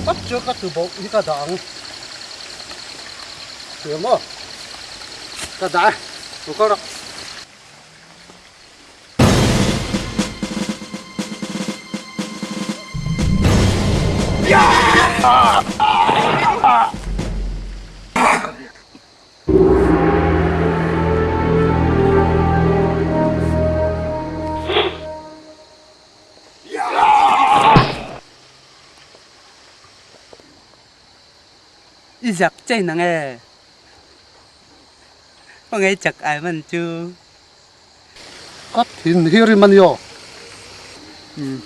Tak chu ka tuboh hi ka dah ang. Hria maw? Ka dah e. Lo kal rawh. I zak chei nang e. Ka ngei chak ai man chu. Ka thin hi rim a ni aw.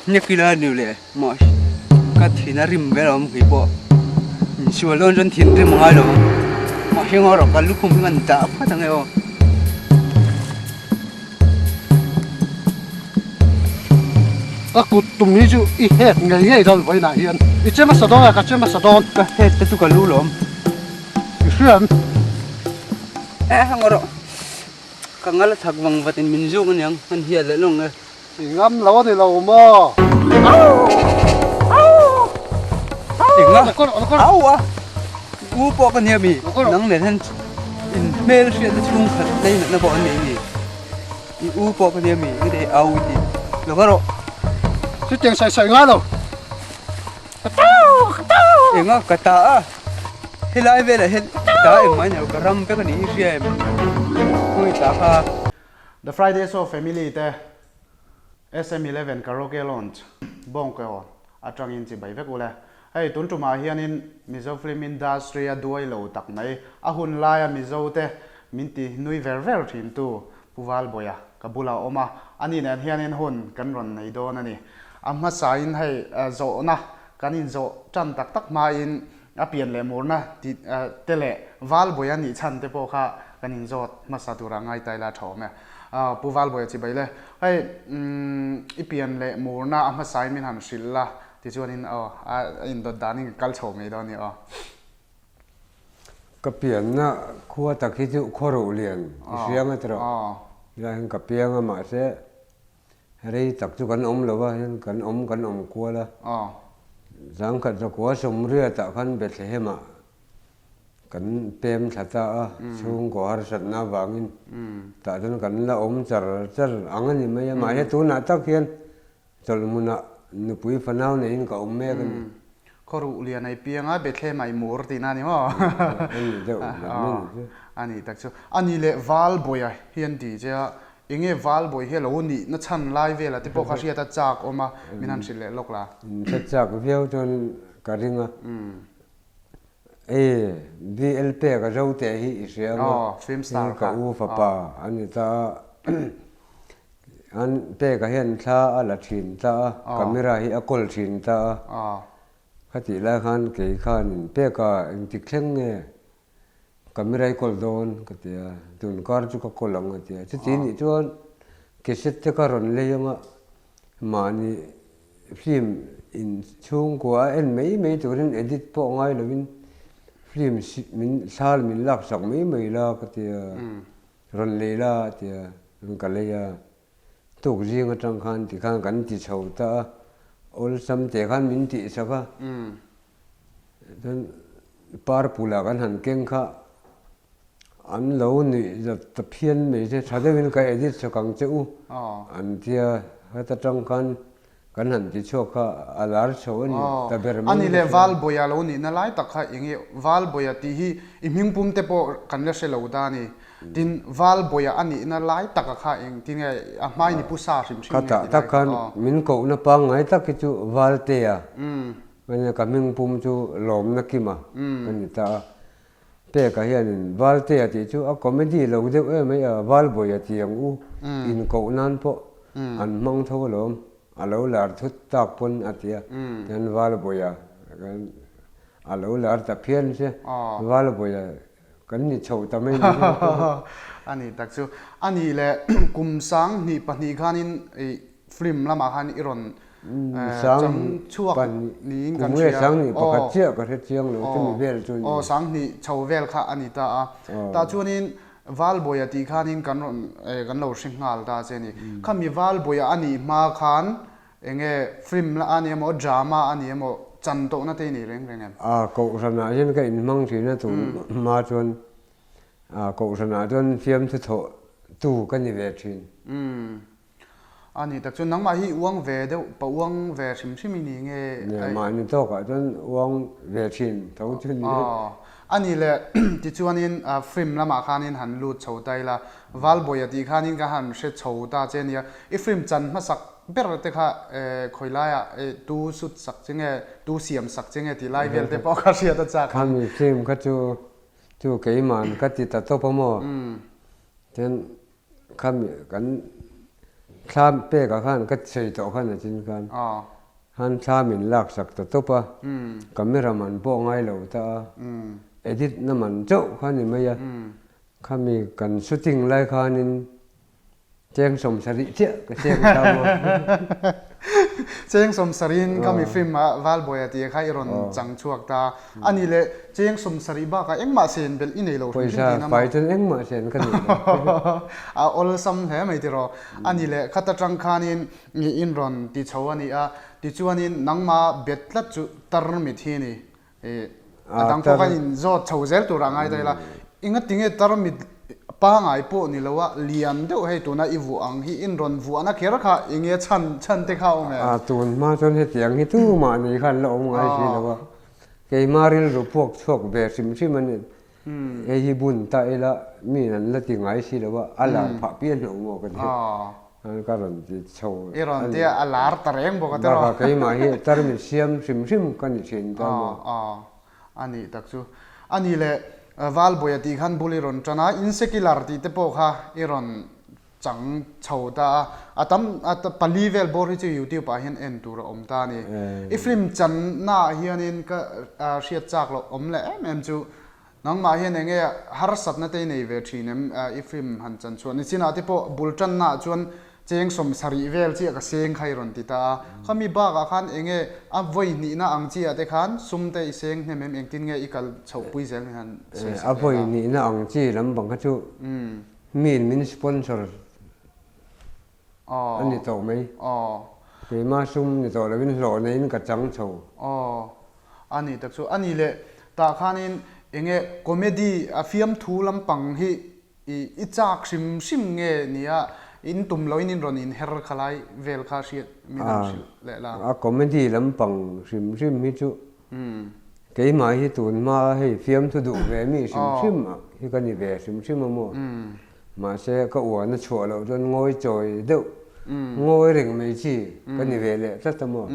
Hnek ila ni le maw ka thin a rim vel awm khi pawh insual dawn chuan thin rim a ngai lo ang mahse ngaw rawh ka lukhum hi ka han dah phawt ang e aw. Ka kut tum hi chu i het ngei ngei dawn vawiinah hian i che hmasa dawn a ka che hmasa dawn. Ka het te chu ka lu lawm. I hriam. E hang rawh. Ka ngal a chak vang vat in min zuk aniang an hiat leh lawng e. I ngam lo a ni lo maw? Enga? Au a! U pawh ka nia mi? Nang nen hian in hmel hriatna chhung khat lei natna pawh an nei a ni. I u pawh ka nia mi? Engti au i tih lo va rawh. Chutiang sawi sawi ngai lo. Enga ka ta a, helai velah hian ta engmah a ni lo, ka ram vek a ni i hria em? Khawngaih ta kha. The Friday Show Family te SM11 Karaoke Launch Bawngkawn atangin chibai vek ule. Hei tun tumah hianin Mizo Film Industry a duai lo tak mai, a hun laia Mizo te min ti nui ver ver thin tu Pu Valbawia ka bulah a awm a, ani nen hianin hun kan rawn nei dawn a ni. A hmasain hei zawhna kan inzawh tan tak tak hmain a pian leh murna tih te leh Valbawia nih chhan te pawh kha kan inzawt hmasa turah ngai ta ila tha awm e. Pu Valbawia chibai le, hei i pian leh murna a hmasain min han hrilh la tichuanin aw a indawt danin ka kal chho mai dawn a ni aw. Ka pianna khua tak hi chu khaw lian i hria ngat rawh. Helai hian ka piang a mahse rei tak chu kan awm lo a, hian kan awm kan awm kual a. Zangkhat zakua sawmriatah khan Bethlehem ah kan pem thla ta a, chhungkaw harsatna avangin tah chuan kan la awm char char ang a ni mai a, mahse tunah tak hian Chawlhmunah nupui fanau neiin ka awm mek a ni. Khawruh lian ei pianga Bethlehem ai mur tihna a ni maw? A ni deuh ber mai ni chu. A ni tak chu. A ni leh Valbawia hi an ti che a, enge Valbawi hi a lo nih na chhan lai vela te pawh kha hriat a chak awm a, min han hrilh leh lawk la. In hre chak viau chuan ka ring a. E, BL pek a zo teh hi i hria maw? Film star kha. Ka u fapa a ni ta a. An peka hian thla a la thin ta a, camera hi a kawl thin ta a. Khatih lai khan kei khanin peka engtik thleng nge camera i kawl dawn ka ti a, tun kar chu ka kawl ang a ti a. Chuti nih chuan cassette te ka rawn lei ang a, mahni film in chhungkua a en mai mai turin edit pawh ngai lovin film min thla min laksak mai mai la ka ti a. Rawn lei la a ti a, rawn ka lei a. Tuk zing atang khan ti khan kan ti chho ta a, awlsam teh khan min tih sak a. Chuan par pula kan han keng kha an lo nuih zat ta phian mai che, tha deuhin ka edit sak ang che u an ti a, heta tang khan kan han ti chhuak kha a lar chho a ni ta ber mai. Ani leh Valbawia lo nihna lai tak kha eng nge Valbawia tih hi i hmingpum te pawh kan la hre lo ta a ni. Tin, Valbawia a nihna lai taka kha eng ti nge a hmain i pu sa hrim hrim nge ti lai tak khan min kohna pangngai tak hi chu Valtea a ka hmingpum chu Lawmna Kima a ni ta a. Peka hianin Valtea tih chu a comedy lo deuh em mai a, Valbawia tih ang u inkoh nan pawh an hmang tho alawm, a lo lar thut tak pawn a ti a, tihian Valbawia a lo lar ta phian che, Valbawia kan ni chhoh ta mai ni hi. A ni tak chu. A nih leh kum sanghnih pahnih khanin film lamah khan i rawn Chang chhuak niin kan hria. Kum nge sanghnih pakhat chiah ka hre chiang lo chumi vel chu ni. Aw sanghnih chho vel kha a ni ta a. Tah chuanin Valbawia tih khanin kan rawn kan lo hre nghal ta che ni. Khami Valbawia a nih hma khan enge film la a ni emaw drama a ni emaw. chan tawhna te i nei reng reng em? A, Kohhranah hian ka inhmang thin a, tun hma chuan Kohhranah chuan fiamthu thawh tu ka ni ve thin. Umm. A ni tak chuan nangmah hi uang ve deuh, pa uang ve hrim hrim i ni nge? Nia, mahni tawkah chuan uang ve thin tho chu ni. Aw. A ni le, tichuanin film lamah khanin han lut chho ta ila, Valbawia tih khanin ka han hre chho ta che nia. I film chan hmasak ber te kha khawi laiah tu sut sak che nge, tu siam sak che nge tih lai vel te pawh kha hriat a chak. Khami film kha chu chu keiman ka ti ta tawp a maw? Tin, khami kan thla pekah khan ka sawi tawh khan a chin khan khan thla min lak sak ta tawp a, camera man pawh ngai lo ta a, edit na man chauh kha ni mai a, khami kan shooting lai khanin Cheng sawmsarih chiah ka cheng ta maw? Cheng sawmsarihin ka mi film ah Valbawia tih kha i rawn chang chhuak ta. A nih leh cheng sawmsarih bakah engmah sen belh i nei lo hrim hrim tihna maw? Pawisa fai chuan engmah sen ka nei lo. A awlsam hle mai tiraw. A nih leh khata tang khanin in rawn ti chho a ni a, tichuanin nangmah bet tlat chu tarmit hi a ni. A dang pawh khan in zawt chho zel tur ah ngai ta ila, enga tinge tarmit pangai pawh ni lo a, lian deuh hei tuna i vuah ang hi in rawn vuahna kher kha enge chhan chhan te kha a awm em? A tun hma chuan hetiang hi tumah ni khan la awm ngai si lo a, keimah rilru puak chhuak ve hrim hrim a ni. Hei hi bun ta ila mi an la ti ngai si lo a, a lar phah pian hlauh maw ka ti. Ka rawn ti chho. I rawn ti a, a lar ta reng bawk a tiraw. Bakah keimah hi tarmit siam hrim hrim ka ni thin ta maw. Aw, a nih tak chu. A nih leh Valbawia tih khan bul i rawn tan a, Insekilar tih te pawh kha i rawn chang chho ta a, a tam a pali vel bawr hi chu youtube ah hian en tur a awm ta a ni. I film channa ah hianin ka hriat chak loh awm leh em em chu nangmah hian enge harsatna te i nei ve thin em i film han chan chhuah nichinah te pawh bul tanna ah chuan cheng sawmsarih vel chiah ka seng kha i rawn ti ta a, khami bakah khan enge a vawi hnihna ang chiah te khan sum te i seng hnem em engtin nge i kal chhoh pui zel ni han sawi sak A vawi hnihna ang chi lampang kha chu Miin min sponsor a ni tawh mai. Keimah sum ni tawh lovin hlawh neiin ka chang chho. Aw, a ni tak chu. A ni leh tah khanin enge comedy a fiamthu lampang hi i chak hrim hrim nge nia in tum loin in rawn inher kha lai vel kha hriat min han hrilh leh la. A comedy lampang hrim hrim hi chu Keimah hi tun hma hei fiamthu duh ve mi hrim hrim ah hi ka ni ve hrim hrim a maw? Mahse ka uan a chhuah loh chuan ngawi chawi deuh, ngawi reng mai chi ka ni ve leh tlat a maw?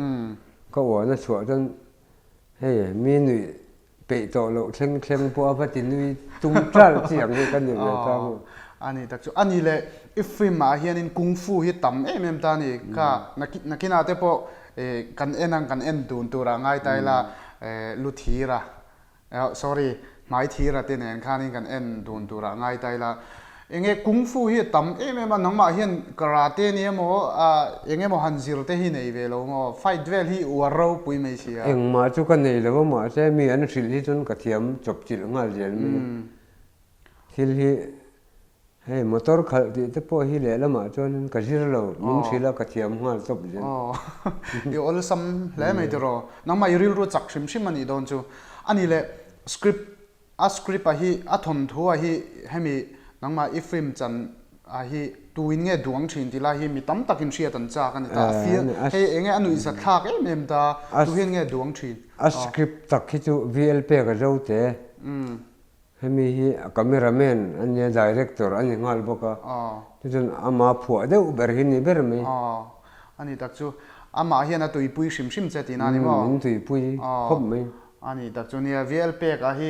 Ka uan a chhuah chuan hei mi nuih peih tawh loh thleng thleng pawh a va ti nui tum ṭal chi ang hi ka ni ve ta maw? A ni tak chu. A ni leh i film ah hianin kung fu hi tam em em ta a ni. Kha nakinah te pawh Kan en ang kan en dun turah ngai ta ila lu thira sorry hmai thira te nen khanin kan en dun turah ngai ta ila enge kung fu hi a tam em em a nangmah hian karate ni emaw eng emaw han zir te hi nei ve lo maw fight vel hi uar ropui mai si a. Engmah chu ka nei lo a mahse mi an hrilh hi chuan ka thiam chawp chilh nghal zel mai a thil hi Hei motor khalh tih te pawh hi lehlamah chuanin ka zir lo, min hrilh a ka thiam nghal tawp zel. Aw, i awlsam hle mai tiraw. Nangmah i rilru chak hrim hrim a nih dawn chu. A nih leh script, a script a hi, a thawnthu a hi hemi nangmah i film chan a hi tuin nge duang thin tih lai hi mi tam takin hriat an chak a ni ta. A feel, hei enge a nuihzat thlak em em ta, tu hian nge duang thin. A script tak hi chu VL pek a zo te. Hemi hi a camera man a nia, director a ni nghal bawk a, chuchuan ama phuah deuh ber hi ni ber mai. Aw, a ni tak chu. Amah hian a tuipui hrim hrim che tihna a ni maw? Min tuipui khawp mai. A ni tak chu nia, VL pek ah hi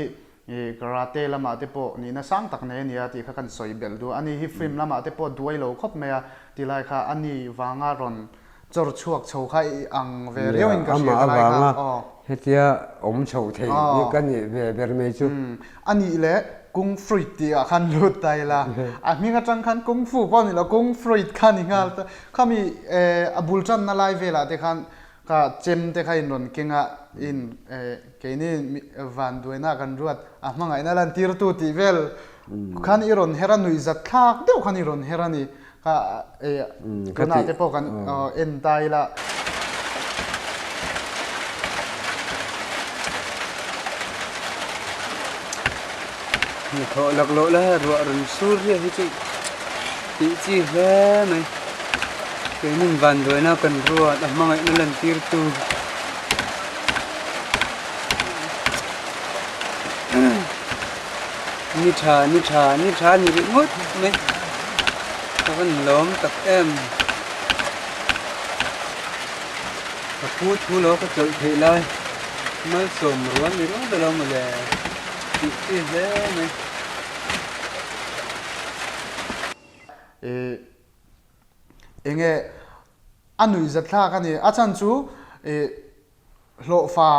karate lamah te pawh nihna sang tak nei a nia tih kha kan sawi belh duh a. Ani hi film lamah te pawh duai lo khawp mai a, tilai kha a ni vanga rawn Chawr chhuak chho kha i ang ve riau in ka hria ka lai kha. Aw. Hetia awm chho thei hi ka nih ve ber mai chu. A nih leh Kung Fruit tih ah khan lut ta ila. A hming atang khan Kung Fu pawh a ni lo, Kung Fruit kha ni nghal ta. Khami a bul tanna lai velah te khan ka chem te kha in rawn keng a, in keini vanduaina kan ruat a hmangaihna lantirtu tih vel khan i rawn her a, nuihzat thlak deuh khan i rawn her a ni. Kha tunah te pawh kan en ta ila. Hnathawh laklawh lai a ruah rawn sur riah hi chu tih chi hle mai. Keinin vanduaina kan ruat a hmangaihna lantirtu ni tha ni tha ni tha ni rih ngawt mai ka van lawm tak em. Ka phu thu lo ka chawlh theih lai malsawm rual ni ringawt alo mawle tih chi hle mai. Ih enge a nuihzat thlak a ni a chhan chu ih hlawhfa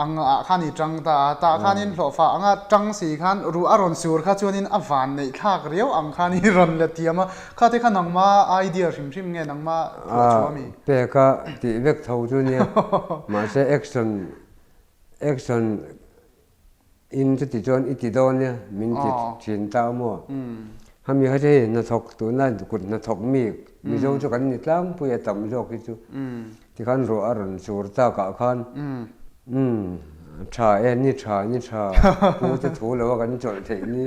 ang ah khan i tang ta a tah khanin hlawhfa anga tang si khan ruh a rawn sur kha chuanin a van neih thlak riau ang khan i rawn la thiam a kha te kha nangma idea hrim hrim nge nangma thuah chhuah a mi? Pek a tih vek tho chu nia mahse action action In chuti chuan i ti dawn nia min ti thin ta a maw? Hami kha chu hei hnathawk tuna kut hnathawk mi Mizo chu kan ni tlangpui a tam zawk hi chu tikhan ruah a rawn sur takah khan umm tha e ni tha ni tha pu te thu lo a kan chawlh theih ni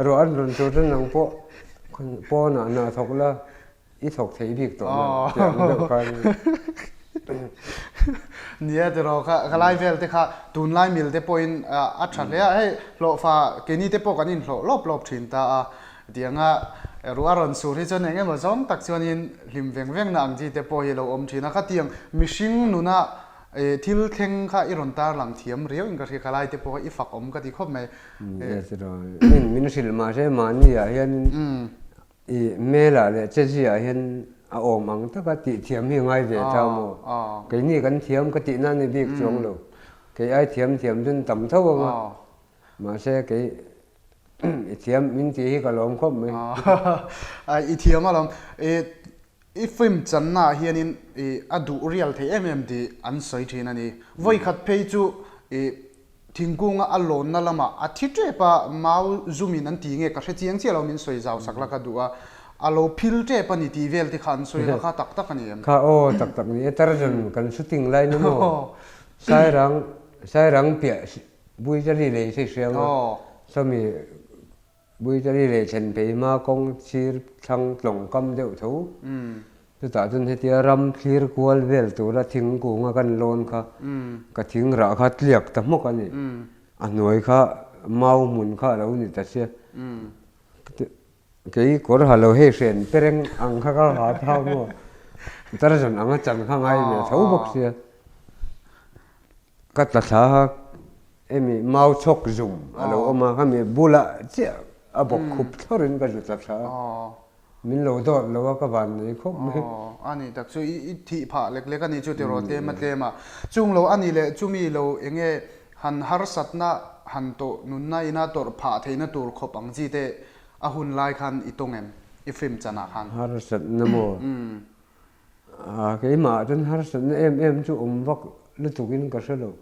ruah an rawn sur chuan nang pawh pawnah hna thawk la I thawk thei bik tawh lo tih ang deuh khan. Nia tiraw kha ka lai vel te kha tunlai mil te pawhin a tha hle a, hei hlawhfa keini te pawh kan inhlawh lawp lawp thin ta a, tianga ruah rawn sur hi chuan eng emaw zawng tak chuanin hlim veng veng na ang chi te pawh hi a lo awm thin a, khatiang mihring nuna thil thleng kha i rawn tarlang thiam riau in ka hria, ka lai te pawh kha i fak awm ka ti khawp mai. Nia tiraw min hrilh mahse mahni ah hianin I hmelah leh cheziah hian a awm ang taka tih thiam hi ngai ve ta maw? Keini kan thiam ka tihna a ni bik chuang lo. Kei ai thiam thiam chun tam tho ang a. Mahse kei i thiam min tih hi ka lawm khawp mai. I thiam alawm. I film channaah hianin a duh rial thei em em tih an sawi thin a ni. Vawikhat phei chu i thingkunga a lawnna lamah a thi tep a, mau zumin an ti nge ka hre chiang chiah lo min sawi zau sak la ka duh a, a lo phil tep a ni tih vel te kha an sawi kha kha tak tak a ni em? Kha aw tak tak ni e, Tarzan kan shooting lai ni maw? Sairang Sairang piah Buichali lei hre hriang a, sawmi Buitali leh thlen phei hma kawng sir thlang tlawng kam deuh tho. Chutah chuan hetia ram thlir kual vel tura thingkung a kan lawn kha ka thing rah kha tliak ta hmawk a ni. A hnuai kha mau hmun kha a lo ni ta sia. Kei kawr ha lo hei hren pereng ang kha ka ha thau maw. Tarzan anga chan kha ngai ve tho bawk sia. Ka tla thla a, hemi mau chhawk zum a lo awm a, khami bulah chiah a bawk khup thlawrin ka zu tla thla a, min lo dawt lo a ka van nei khawp mai. Aw, a ni tak chu i thih phah lek lek a ni chu tiraw tlem a tlem a, chung lo a ni leh chumi lo eng nge han harsatna han tawh nunna ina tawrh phah theihna tur khawp ang chi te a hun lai khan i tawng em i film chanah khan? Harsatna maw? A keimah chuan harsatna em em chu awm vak lutukin ka hre lo.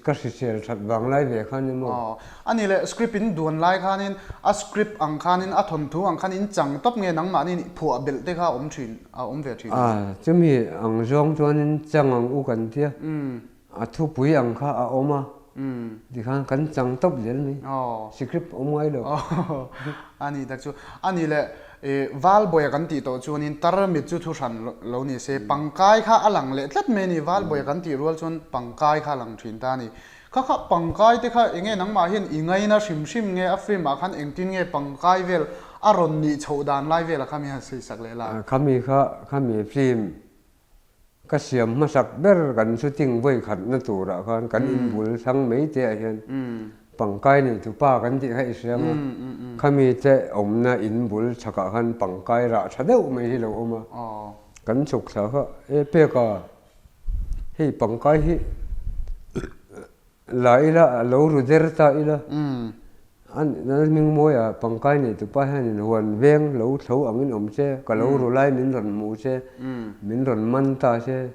Ka hrisel that vang lai ve khan emaw. Aw. A nih leh script in duan lai khanin a script ang khanin a thawnthu ang khan in chang tawp nge nangmahni phuah belh te kha a awm thin a awm ve thin. A chumi ang zawng chuanin chang ang u kan tia. A thupui ang kha a awm a, tikhan kan chang tawp zel mai, script awm ngai lo. A ni tak chu. A ni leh Valbawia kan tih tawh chuanin tarmit chu thu hran lo ni se, pangkai kha a lang leh tlat mai a ni. Valbawia kan tih rual chuan pangkai kha a lang thin ta a ni. Kha kha pangkai te kha enge nangmah hian i ngaina hrim hrim nge a film ah khan engtin nge pangkai vel a rawn nih chhoh dan lai velah kha mi han sawi sak leh la. Khami kha khami film Ka siam hmasak ber kan shooting vawi khatna turah khan kan inbul thlang mai te ah hian pangkai nei tu pa kan tih kha i hria ang a, khami te awmna inbul chhakah khan pangkai rah tha deuh mai hi lo awm a, kan chhuk thla kha e pek a, hei pangkai hi La ila, a lo ru der ta ila. A hming mawi a, pangkai nei tupa hianin huan veng lo thlo angin awm che, ka lo ru lai min rawn hmu che, min rawn man ta che,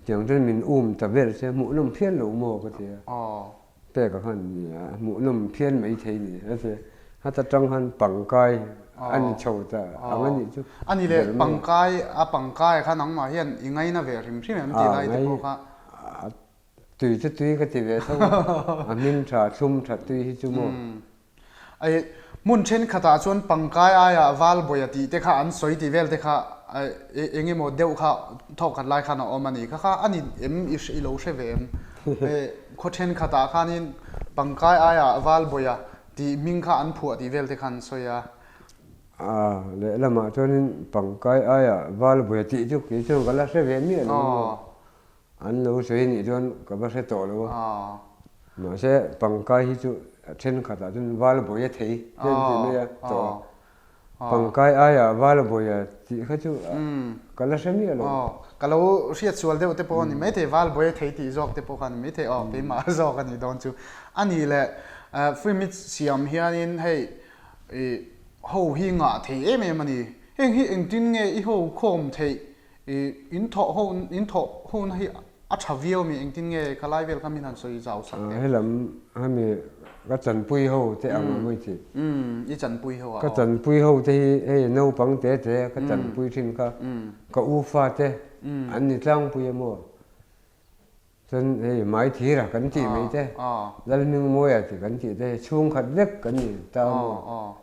tiang chuan min um ta vel che, hmuhnawm phian lo maw ka ti a. Peka khan hmuhnawm phian mai thei ni a ti a. Hata tang khan pangkai a ni chho ta ang a nih chu. A ni leh, pangkai, a pangkai kha nangmah hian i ngaina ve hrim hrim em tih lai te pawh kha. Tui chu tui ka ti ve tho a, a hming tha, thlum tha tui hi chu maw. Ai hmun thenkhatah chuan pangkai aiah Valbawia tih te kha an sawi tih vel te kha eng emaw deuh kha thawk khat lai khan a awm a ni. Kha kha a ni em i i lo hre ve em? Khaw thenkhatah khanin pangkai aiah Valbawia tih hming kha an phuah tih vel te kha an sawi a. A lehlamah chuanin pangkai aiah Valbawia tih chu kei chuan ka la hre ve miah lo. An lo sawi nih chuan ka va hre tawh lo a, mahse pangkai hi chu thenkhatah chuan val bawi a thei te an ti mai a tawh a, pangkai aiah val bawi a tih kha chu ka la hre miah lo. Ka lo hriat sual deuh te pawh a ni maithei, val bawi a thei tih zawk te pawh kha a ni maithei, aw keimah zawk a nih dawn chu. A nih leh film i siam hianin hei ho hi ngah thei em em a ni, heng hi engtin nge i ho khawm theih I in thawh ho in thawh ho na hi a tha viau mi engtin nge ka lai vel kha min han sawi zau sak teh. Helam hemi ka chanpui ho te ang a mawi chi. Umm i chanpui ho a aw. Ka chanpui ho te hi hei naupang te te ka chanpui thin kha ka u fa te an ni tlangpui a maw. Chuan hei mai thira kan tih mai te Lalhmingmawia tih kan tih te hi chhungkhat vek kan ni ta a maw.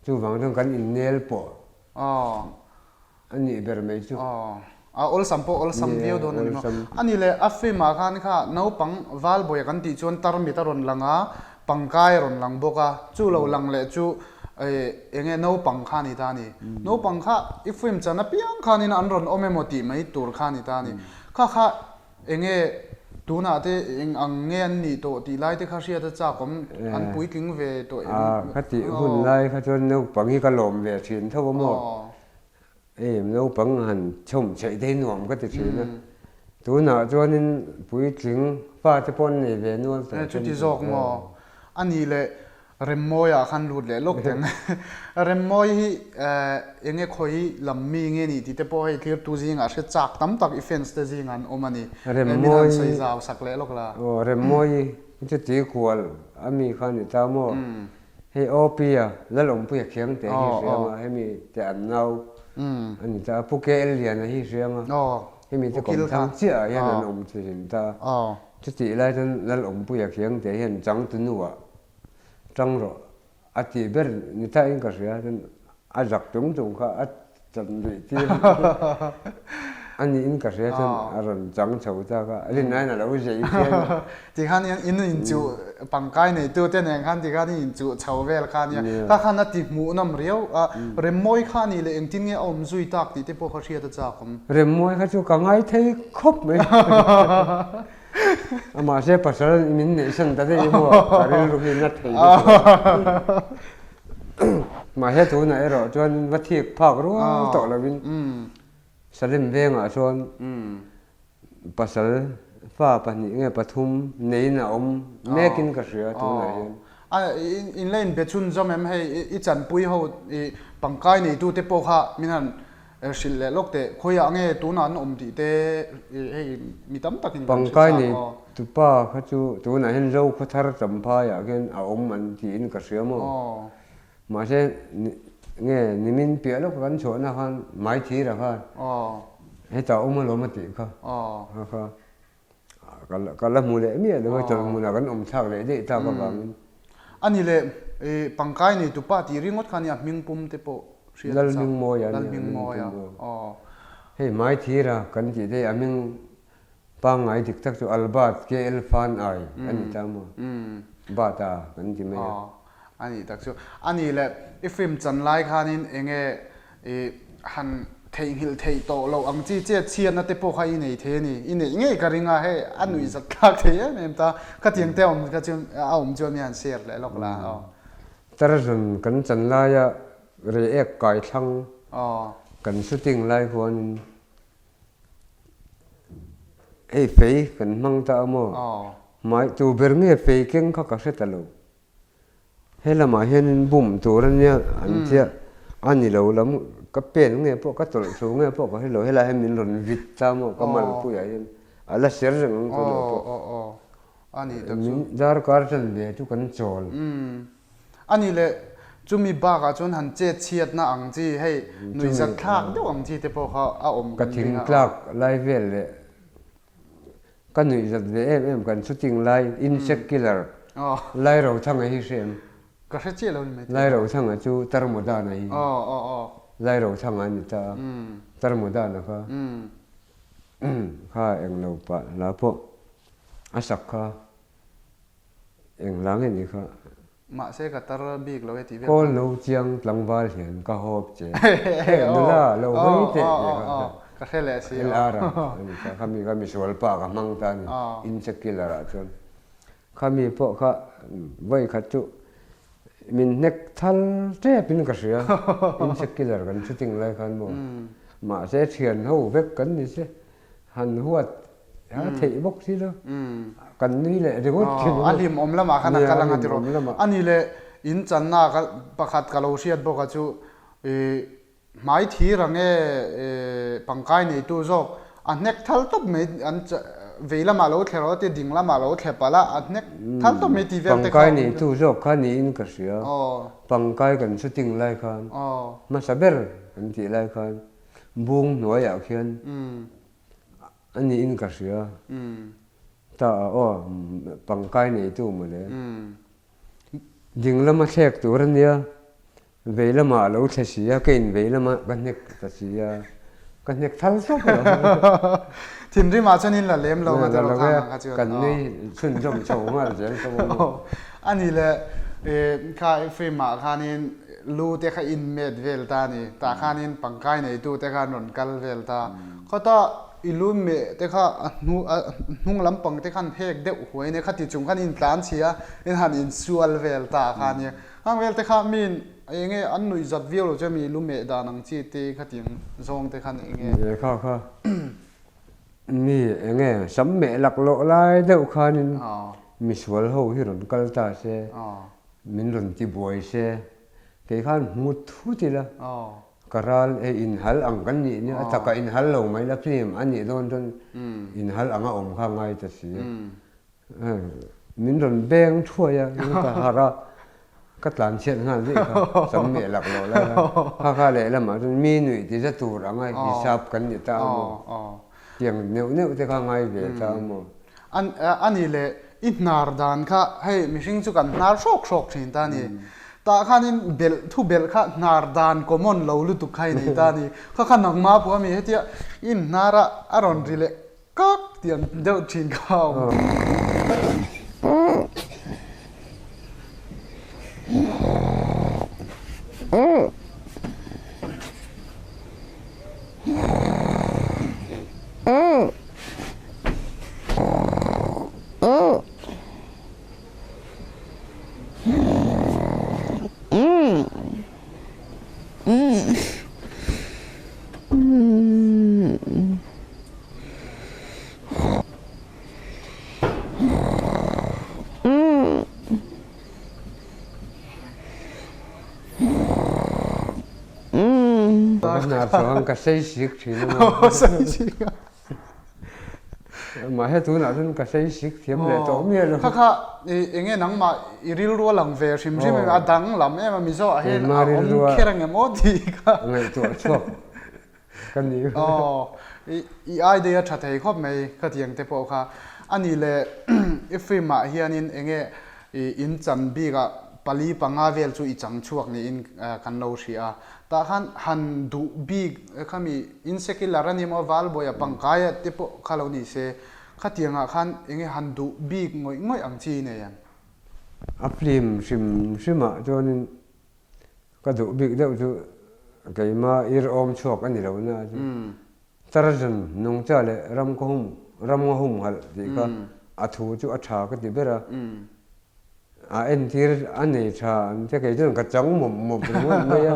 Chuvang chuan kan innel pawh. A nih ber mai chu. Aw. A awlsam pawh awlsam viau dawn a ni maw? A nih leh a film ah khan kha naupang Valbawia kan tih chuan tarmit a rawn lang a, pangkai a rawn lang bawk a, chu lo lang leh chu eng nge naupang kha a ni ta a ni. Naupang kha i film chan apiang khanin an rawn awm emaw tih mai tur kha a ni ta a ni. Kha kha eng nge tunah te eng ang nge an nih tawh tih lai te kha hriat a chak awm, an puitling ve tawh em? Kha tih hun lai kha chuan naupang hi ka lawm ve thin tho a maw? Hei naupang han chhawm chheih te hi nuam ka ti thin a, tunah chuanin puitling fate pawh an nei ve nual tawh. Chuti zawk maw? A nih leh Remmawia khan lut leh lawk teng. Remmawi hi eng nge khawi lam mi nge nih tih te pawh hei thlirtu zingah hre chak tam tak i fans te zingah an awm a ni. Min han sawi zau sak leh lawk la. Aw Remmawi chuti kual a mi kha a ni ta maw? Hei OP-a Lalawmpuia Khiangte hi hriang a, hemi te an nau a ni ta a, Pu KL Liana hi hriang a, hemi te kawmthlang chiah ah hian an awm thin ta a. Chutih lai chuan Lalawmpuia Khiangte hian changtunuah tang rawh a tih ber ni ta in ka hria, chuan a zak chung chung kha a chan luih tir a niin ka hria chuan a rawn chang chho ta kha, a rinaiin a lo zei chiang a. Ti khan hian in inchuh pangkai neitu te nen khan ti khan in inchuh chho vel kha nia, kha khan a ti hmuhnawm riau a, Remmawi kha a nih leh engtin nge a awm zui tak tih te pawh kha hriat a chak awm. Remmawi kha chu ka ngai thei khawp mai. Amah se pasal min neihsan ta daih emaw ka rilru hi na thei lutuk a. Mahse tunah erawh chuan va thik phak rual tawh lovin Salim vengah chuan pasal fa pahnih nge pathum neiin a awm mekin ka hria tunah hian. A in la inbe chhunzawm em hei i chanpui ho i pangkai neitute pawh kha min han Hrilh leh lawk teh, khawiah nge tunah an awm tih te hei mi tam takin kan hre chak aw. Pangkai nei tupa kha chu tunah hian Zo khawthar Champhaiah khian a awm an tiin ka hria maw? Mahse nge nimin piah lawk kan chhuahna khan Maithira khan hetah awm alawm a tih kha kha ka la hmu leh miah lo a, chawlh hmunah kan awm thlak leh daih tak avangin. A ni le, pangkai nei tupa tih ringawt kha nia hming pum te pawh hriat a chak. Lalhmingmawia nia, Lalhmingmawia, aw. Hei Maithira kan tih te hi a hming pangngai dik tak chu Albert KL Fan Ai a ni ta maw? Bata kan ti mai a. Aw, a nih tak chu. A ni le, i film chan lai khanin enge I han theihnghilh theih tawh loh ang chi che chhiatna te pawh kha i nei thei a ni. I neih ngei ka ring a, hei a nuih zat thlak thei em em ta. Khatiang te a awm kha chuan a awm chuan mi han share leh lawk la aw. Tarzan kan chan laia reiek kai thlang kan shooting lai khuanin hei fei kan hmang ta a maw? Hmai tu ber nge fei keng kha ka hre ta lo. He lamah hianin bum tur a nia an tia a ni lo lam ka pen nge pawh ka tawlh thu nge pawh ka hre lo helai hian min rawn vit ta maw ka malpuiah hian a la ser reng ang tunah pawh min darkar tan ve chu kan chawl. A ni leh chumi bakah chuan han chet chhiatna ang chi hei nuihzat thlak deuh ang chi te pawh kha a awm kan ring a. Ka thingtlak lai vel leh Ka nuih zat ve em em kan shooting lai insect killer lai ro thang a hi hre em? Ka hre chiah lo ni mai. Lairothanga chu Tarmodana hi. Lairothanga a ni ta a, Tarmodana kha kha englo pah hla pawh a sak kha eng hla nge ni kha. Mahse ka tar bik lo e tih vel kha. Kawl no chiang tlangval hian ka hawp che. He nula lo hawi teh tih kha. Ka hre leh si. LR a ni ta kha mi kha misual pa ka hmang ta a ni Insect Killer ah chuan. Khami pawh kha vawi khat chu min hnek thal tep in ka hria, insect killer kan shooting lai khan maw. Mahse thian ho vek kan ni se, han huat a theih bawk si lo, kan nui leh ringawt thin a. A hlim awm lamah khan a kal anga tiraw. A ni leh in channa pakhat ka lo hriat bawk a chu Hmai thir ang e, pangkai neitu zawk a hnek thal tawp mai an vei lamah lo thle rawh tia ding lamah lo thle palh a, a hnek thal tawp mai tih vel te kha. Pangkai neitu zawk kha niin ka hria. Pangkai kan shooting lai khan hmasa ber kan tih lai khan bung hnuaiah khian a niin ka hria. Ta a aw pangkai neitu mawle. Ding lama thlek tur a nia. Vei lamah a lo thle si a, ka in vei lama ka hnek ta si a, ka hnek thal tawp lo. Thinrimah chuan in la lem lo nga te rawh khang ang kha chuan. Kan nui chhunzawm chho nghal zel ka awm a. A ni le, kha film ah khanin lu te kha in met vel ta a ni, tah khanin pangkai neitu te kha an rawn kal vel ta. Khawta i lu meh te kha a hnu a hnung lampang te khan hek deuh huai nia, khati chung khan in tlan chhi a, in han insual vel ta kha nia. Hang vel te kha min enge an nuih zat viau lo che mi lu meh dan ang chi te khatiang zawng te khan enge. Ni kha kha mi enge sam meh lak loh lai deuh khanin misual ho hi rawn kal ta se min rawn ti buai se kei khan hmu thut ila ka ral hei inhal ang kan nih nia a takah inhal lo mai la film a nih dawn chuan inhal anga awm kha ngai ta si a. Min rawn beng thuai a, ka harh a, ka tlan chhiat nghal daih kha, sam meh lak loh lai kha. Kha kha lehlamah chuan mi nuih ti za tur anga hisap kan ni ta a maw? Tiang neuh neuh te kha ngai ve ta a maw? A ni le, i hnar dan kha hei mihring chu kan hnar hrawk hrawk thin ta a ni. Tah khanin belh thu belh kha hnar dan common lo lutuk kha i nei ta a ni. Kha kha nangmah pawh a mi hetia i inhnar a, a rawn ri leh Kak tiang deuh thin kha a awm. Ka hnar chuan ka sei sik thin a maw? Sei sik a. Mahse tunah chuan ka sei sik thiam leh tawh miah lo. Kha kha enge nangmah i rilru a lang ve hrim hrim em a dang lam em a Mizo ah hian a awm kher ang em aw tih kha. Ngaihtuah chhuak ka ni. Aw i idea tha thei khawp mai khatiang te pawh kha. A nih leh i film ah hianin enge i in chan bik ah pali panga vel chu i chang chhuak niin kan lo hria a. Tah khan han duh bik khami in secular a ni maw Valbawi a pangkai a te pawh kha lo ni se khatiang ah khan enge han duh bik ngawih ngawih ang chi nei em? A film hrim hrim ah chuanin ka duh bik deuh chu keima ir awm chhuak a ni lo na chu Tarzan nungcha leh ram ka hum ram nga hum halh tih kha a thu chu a tha ka ti ber a. A entir a nei tha an tia kei chuan ka chang mawp mawp ringawt mai a,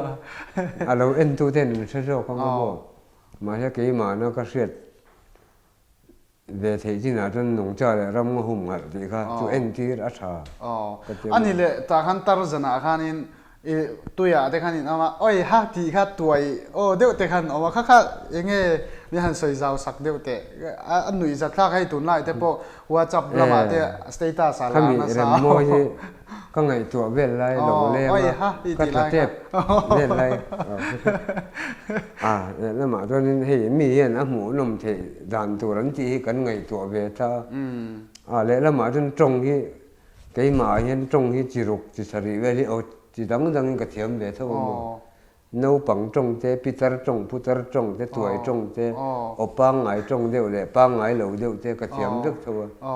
a lo entu ten an hre zawk ang a maw? Mahse keimahna ka hriat ve theih chinah chuan nungcha leh ram nga hum ngalh tih kha chu entir a tha ka ti a maw? A ni leh tah khan Tarzan-ah khanin I tuiah te khan in awm a, oi ha tih kha tuai aw deuh te khan awm a, kha kha enge min han sawi zau sak deuh teh, a nuih zat thlak hei tunlai te pawh WhatsApp lamah te status ah lar nasa. Khami remmawi hi ka ngaihtuah vel lai lo leng a, ka tla tep vel lai a lehlamah chuanin hei mi hian a hmuhnawm theih dan tur an tih hi kan ngaihtuah ve ta a, lehlamah chuan tawng hi. Keimah ah hian tawng hi chi ruk chi sarih vel hi aw chi dang dangin ka thiam ve tho a maw. Naupang tawng te, pitar tawng, putar tawng te, tuai tawng te, aw pangngai tawng deuh leh pangngai lo deuh te ka thiam vek tho a.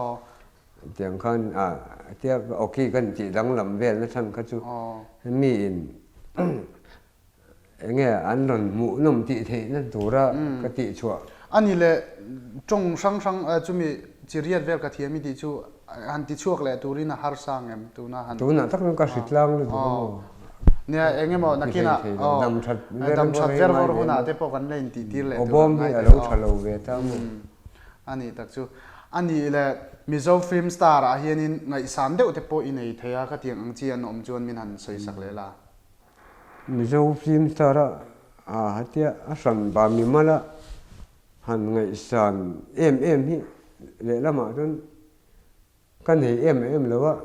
Tiang khan ah tia awki kan tih danglam vel na chhan kha chu mi in enge an rawn hmuh nawm tih theih na tura ka tih chhuah. Ani leh tawng hrang hrang chumi chi riat vel ka thiam i tih chu han ti chhuak leh turin a harsa ang em tuna han. Tunah tak chuan ka hri tlang lutuk a maw. Nia eng emaw nakinah dam that dam that ver vawr hunah te pawh kan la intih tir leh tur an ngai te. Aw bawm hi a lo tha lo ve ta maw. A nih tak chu. A nih leh Mizo film star ah hianin ngaihsan deuh te pawh i nei thei a, khatiang ang chi an awm chuan min han sawi sak leh la. Mizo film star a a hatia a hran ba mimal a han ngaihsan em em hi lehlamah chuan ka nei em em lo a,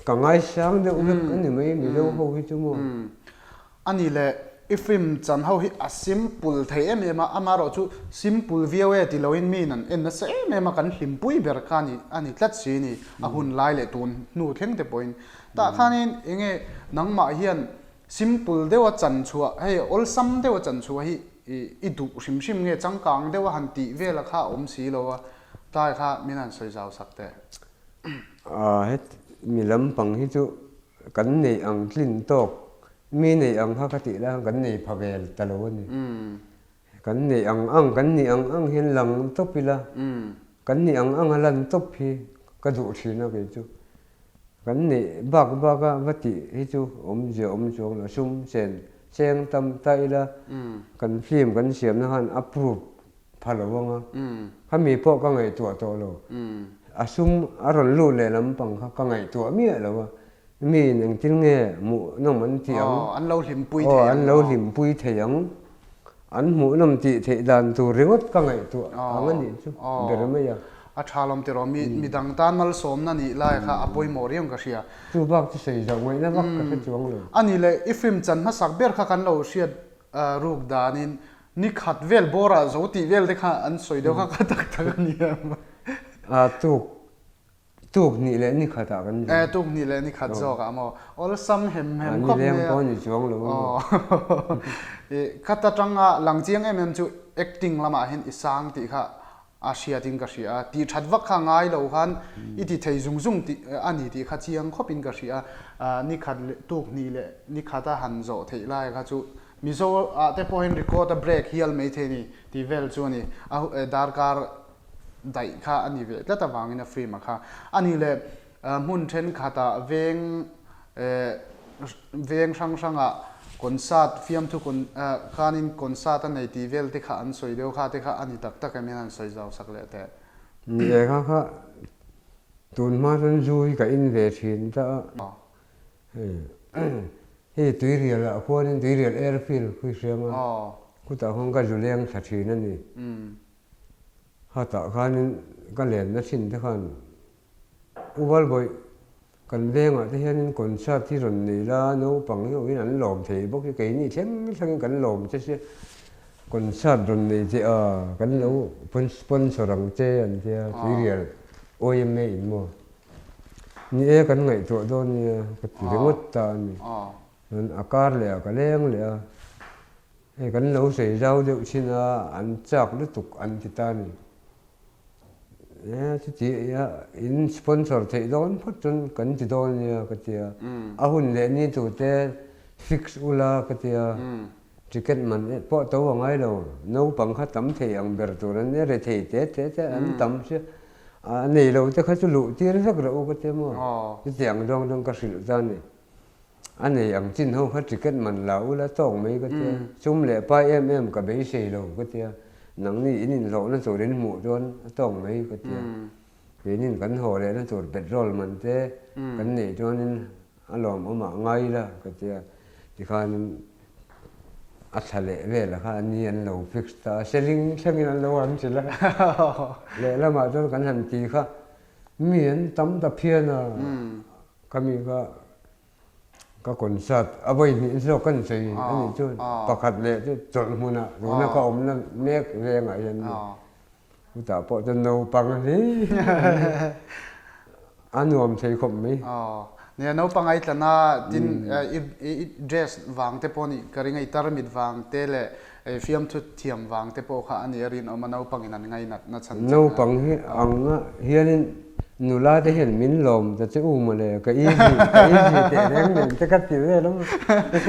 Ka ngaisang deuh vek a ni mai Mizo ho hi chu maw. A ni le, i film chan ho hi a simple thei em em a, amaherawh chu simple viau e ti loin miin an en nasa em em a, kan hlimpui ber kha a ni tlat si ni, a hun lai leh tun hnu thleng te pawhin. Tah khanin enge nangmah hian simple deuha chan chhuah, hei awlsam deuha chan chhuah hi i duh hrim hrim nge changkang deuha han tih vela kha a awm si lo a, tlai kha min han sawi zau sak teh. Het mi lampang hi chu kan neih ang tlin tawk, mi neih ang kha ka tih lai khan kan nei pha vel ta lo a ni. Kan neih ang ang, kan nih ang ang hian lang tawp ila, kan nih ang ang a lan tawp hi ka duh thin a kei chu. Kan neih bak bak a va tih hi chu awmzia awm chuang lo, sum chen cheng tam ta ila kan film kan siamna khan a prove pha lo ang a, khami pawh ka ngaihtuah tawh lo. A sum a rawn lut leh lampang kha ka ngaihtuah miah lo a, miin engtin nge hmuhnawm an tih ang? Aw, an lo hlimpui thei ang. Aw, an lo hlimpui thei ang. An hmuhnawm tih theih dan tur ringawt ka ngaihtuah ang a nih chu ber mai a. A tha lawm tiraw, mi midang tan malsawmna nih lai kha a pawimawh riau ka hria. Chu bak chu sawi zauh ngaihna vak ka hre chuang lo. A nih leh i film chan hmasak ber kha kan lo hriat ruk danin Ni khat vel bawr ah zo tih vel te kha an sawi deuh kha ka tak tak a ni em? A tuk, tuk hnih leh ni khat ah kan zo. E tuk hnih leh ni khat zawk ah maw? Awlsam hem hem khawp mai a. Ni leng pawh ni chuang lo a maw? I khat atanga lang chiang em em chu acting lamah hian i sang tih kha a hriat in ka hria a, tih that vak kha ngai lo khan i ti thei zung zung tih a ni tih kha chiang khawp in ka hria a, ni khat leh tuk hnih leh ni khat a han zawh theih lai kha chu Mizo ah te pawhin record a break hial mai thei ni tih vel chu a ni, a darkar daih kha a ni ve tlat avangin a film a kha a ni leh hmun thenkhatah veng veng hrang hrangah concert fiamthu khanin concert a nei tih vel te kha an sawi deuh kha te kha a ni tak tak em hian an sawi zau sak leh teh. Ni e kha kha tun hma chuan zu hi ka in ve thin ta a, hei hei tuirial ah khuanin tuirial airfield khui hriam a, khutah khuan ka zu leng thla thin a ni. Khatah khanin ka lenna thin te khan U Valbawih, kan vengah te hianin concert hi rawn nei la, naupang hi awhin an lawm thei bawk hi, keini thleng thlengin kan lawm che sia, concert rawn nei che a, kan lo sponsor ang che an tia, Tuirial YMA in maw? Ni e, kan ngaihtuah dawn nia, ka ti ringawt ta a ni. Chuan a kar leh a, ka leng leh a, hei kan lo sawi zau deuh chin a, an chak lutuk an ti ta a ni. E chuti a in sponsor theih dawn phawt chuan kan ti dawn nia ka ti a, a hun leh ni tur te fix ula ka ti a, ticket man pawh to a ngai lo, naupang kha tam thei ang ber tur an nia, rethei te te te an tam sia, a nei lo te kha chu luh tir vek rawh u ka ti a maw, chuti ang zawng chuan ka hrilh ta a ni. A nei ang chin ho kha ticket man la ula tawk mai ka tia, sum leh pai em em ka beisei lo ka tia, nangni in inhlawhna tur in hmuh chuan a tawk mai ka tia, keinin kan haw lehna tur petrol man te kan neih chuanin a lawmawm ah ngai ila ka tia, tikhanin a thla leh vel kha a ni an lo fix ta a, seling thlengin an lo han chilh a, lehlamah chuan kan han ti kha mi an tam ta phian a. Ka mi kha ka concert a vawi hnih zawk kan sawi a nih chuan pakhat leh chu chawlh hmunah tuna ka awmna mek vengah hian. Chutah pawh chuan naupang hlir a nuam thei khawp mai. Aw, nia naupang ai tlan a, tin i dress vang te pawh nih ka ring a, i tarmit vang te leh fiamthu thiam vang te pawh kha a nih a rinawm a, naupangin an ngainat na chhan che. Naupang hi ang a hianin nula te hian min lawm ta che u mawle, ka easy, ka easy teh reng nen te ka ti vel a.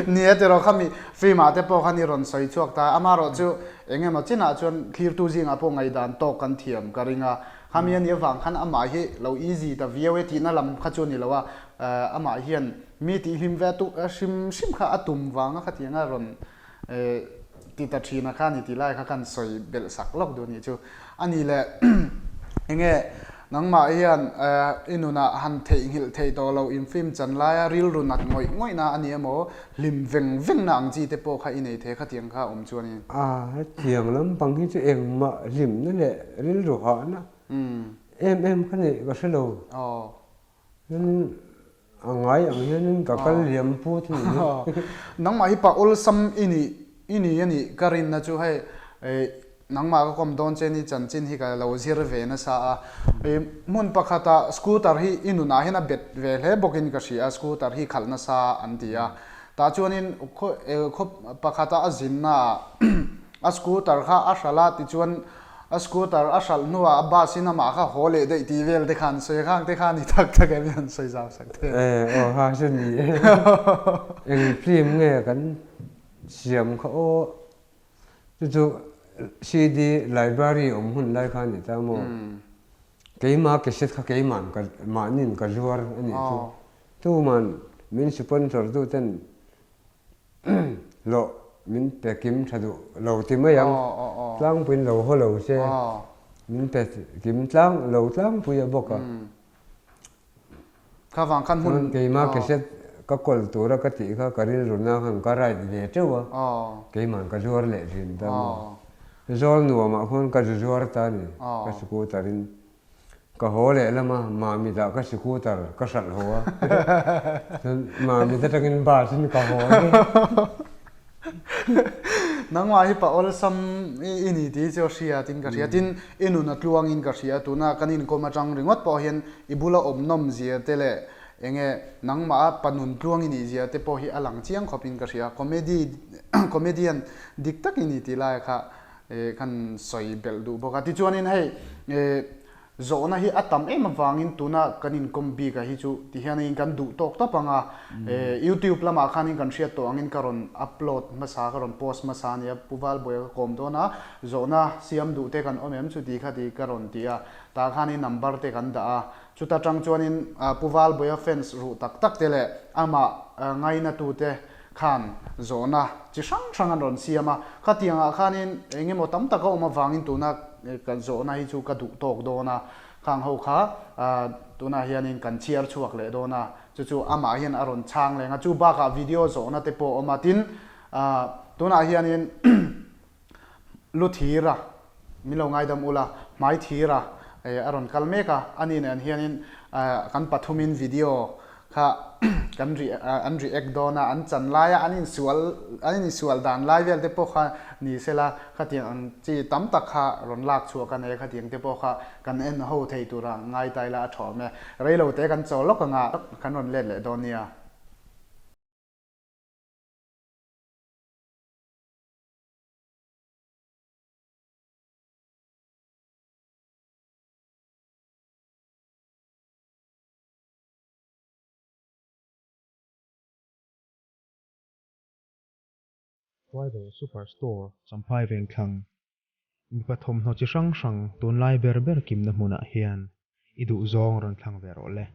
Nia tiraw khami film ah te pawh khan i rawn sawi chhuak ta, amaherawh chu Eng emaw chinah chuan thlirtu zingah pawh ngaihdan tawk kan thiam ka ring a, khami a nih avang khan amah hi lo easy ta viau e tihna lam kha chu a ni lo a, amah hian mi tihhlim ve a hrim hrim kha a tum vanga khatiang a rawn ti ta thin a kha a ni tih lai kha khan sawi belh sak lawk duh a nih chu. A nih leh enge nangmah hian i nunah han theihnghilh theih tawh loh infilm chan laia rilru nat ngawih ngawihna a ni emaw hlim veng vengna ang chi te pawh kha i nei thei khatiang kha awm chu a ni. A, hetiang lampang hi chu engmah hlimna leh rilru hahna em em kha neih ka hre lo. Chuan a ngai ang hianin ka kal liam pu thung hi. Nangmah hi pa awlsam i nih i ni a nih ka rinna chu hei nangmah ka kawm dawn che ni chanchin hi ka lo zir ve nasa a. Hmun pakhata scooter hi i nunah hian a bet ve hle bawkin ka hria a, scooter hi khalh nasa an ti a. Tah chuanin khaw pakhata a zinnaah a scooter kha a hralh a tichuan A scooter a hralh hnuah a bus in amah kha haw leh daih tih vel te khan sawi khang te khan i tak tak em an sawi zau sak thei. E aw ha chu ni e. Eng film nge kan siam kha aw chu chu CD library awm hun lai kha ni ta maw. Keima cassette kha keiman ka mahnin ka zuar a nih chu. Tuman min sponsor tu ten Hlawh min pe kim tha duh lo ti mai ang, tlangpuiin lo haw lo se min pe kim tlang lo tlangpui a bawk a. Kha vang khan hmun. Chuan keimah cassette ka kawl tura ka tih kha ka rilru na khan ka write ve teuh a, keimah ka zuar leh thin ta maw. Zawl nuamah khuan ka zu zuar ta a ni, ka scooter in. Ka haw leh lam a, Mami dah ka scooter ka hralh haw a, chuan Mami te tangin bus in ka haw a ni. Nangmah hi pa awlsam i ni tih chu a hria tin ka hria, tin i nun a tluang in ka hria, tuna kan inkawm atang ringawt pawh hian i bula awm nawm zia te leh enge nangmah a pa nun tluang i nih zia te pawh hi a lang chiang khawp in ka hria, comedy comedian dik tak i ni tih lai kha Kan sawi belh duh bawk a. Tichuanin hei zawhna hi a tam em avangin tuna kan inkawm bik a hi chu tihianin kan duh tawk tawp ang a. YouTube lamah khanin kan hriat tawh angin ka rawn upload hmasa, ka rawn post hmasa a nia. Pu Valbuaia ka kawm dawn a, zawhna siam duh te kan awm em chuti kha ti ka rawn ti a. Tah khanin number te kan dah a. Chuta tang chuanin Pu Valbuaia fans ruh tak tak te leh amah ngainatute khan zawhna chi hrang hrang an rawn siam a, khatiangah khanin eng emaw tam tak a awm avangin tuna kan zawhna hi chu ka duh tawk dawn a, khang ho kha tunah hianin kan chhiar chhuak leh dawn a, chu chu amah hian a rawn chhang leng a, chu bakah video zawhna te pawh a awm a, tin tunah hianin lu thir a, min lo ngaidam ula, hmai thir a a rawn kal mek a, ani nen hianin kan pathumin video kha kan an react dawn a, an chan laia an insual an insual dan lai vel te pawh kha ni sela khatiang ang chi tam tak kha rawn lak chhuak a nei a, khatiang te pawh kha kan en ho thei tura ngai ta ila a tha awm e, reilo te kan chaw lawk anga kan rawn let leh dawn nia. Bible Super Store Champhai Vengthlang mipa thawmhnaw chi hrang hrang tunlai ber ber kimna hmunah hian i duhzawng rawn thlang ve rawh le.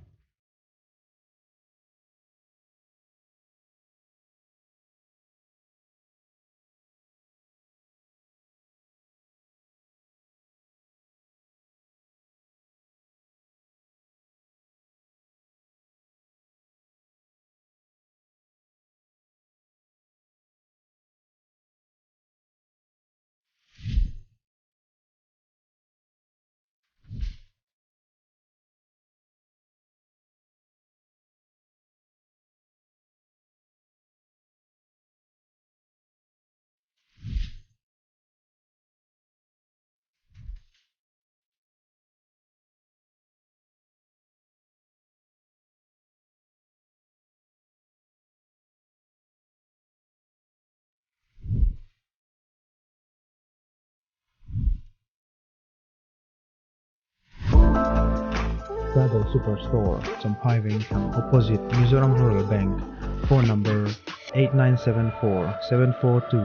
Tribal Super Store, Champhai Vengthlang opposite Mizoram Rural Bank, phone number 8974 742.